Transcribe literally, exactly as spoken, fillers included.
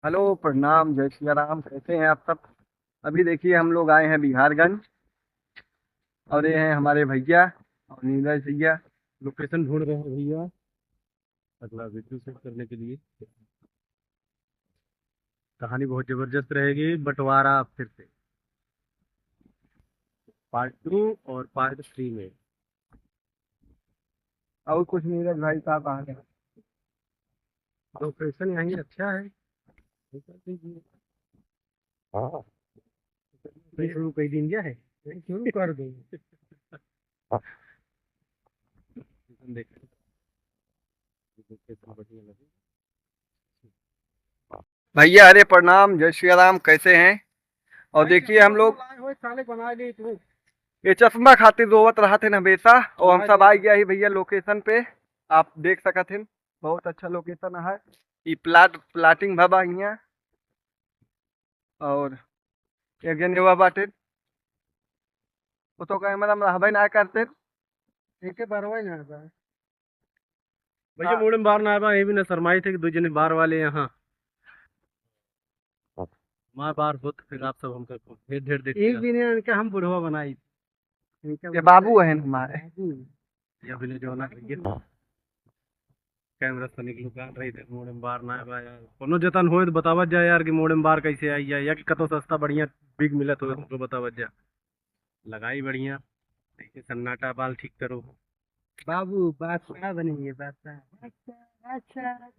हेलो, प्रणाम, जय सिया राम, कैसे हैं आप सब? अभी देखिए, हम लोग आए हैं बिहारगंज और ये हैं हमारे भैया और नीरज भैया। लोकेशन ढूंढ रहे हैं भैया अगला वीडियो शूट करने के लिए। कहानी बहुत जबरदस्त रहेगी, बंटवारा फिर से पार्ट टू और पार्ट थ्री में। और कुछ नीरज भाई साहब आ गए। लोकेशन यहीं अच्छा है। हाँ। शुरू कर दिन क्या है? शुरू कर दो। भैया, अरे प्रणाम, जय सिया राम, कैसे हैं? और देखिए हम लोग ये चश्मा खातिर रोवत रहत हैं हमेशा, और हम सब आ गया ही भैया लोकेशन पे, आप देख सकत हैं, बहुत अच्छा लोकेशन है। ई प्लाट प्लाटिंग भवा हियाँ, और एक जने हुआ बाटे, वो तो कैमरा में रहबे ना करते। एके बरवे ना बा। भैया, हाँ। मोड़े में बार ना आए बा, ये भी ना शर्माई थे कि दो जने बार वाले यहाँ। हमारे बार होत, फिर आप सब हमका ढेर ढेर देखते एक हैं। दिन इनका हम बुढ़वा बनाई। इनका ये बाबू है हमारे। बाबू। ये अभी ले जो ना भैया। कैमरा से निकल का रही थे, मोड़े में बार ना आए बा यार। कोनो जतन होए तो बतावत जा यार कि मोड़े में बार कैसे आई जाए, या कि कतो सस्ता बढ़िया बिग मिलत होए तो बतावत जा। लगाई बढ़िया, ऐसे सन्नाटा बाल ठीक करो। बाबू, बादशाह बनेंगे, बादशाह। अच्छा, अच्छा।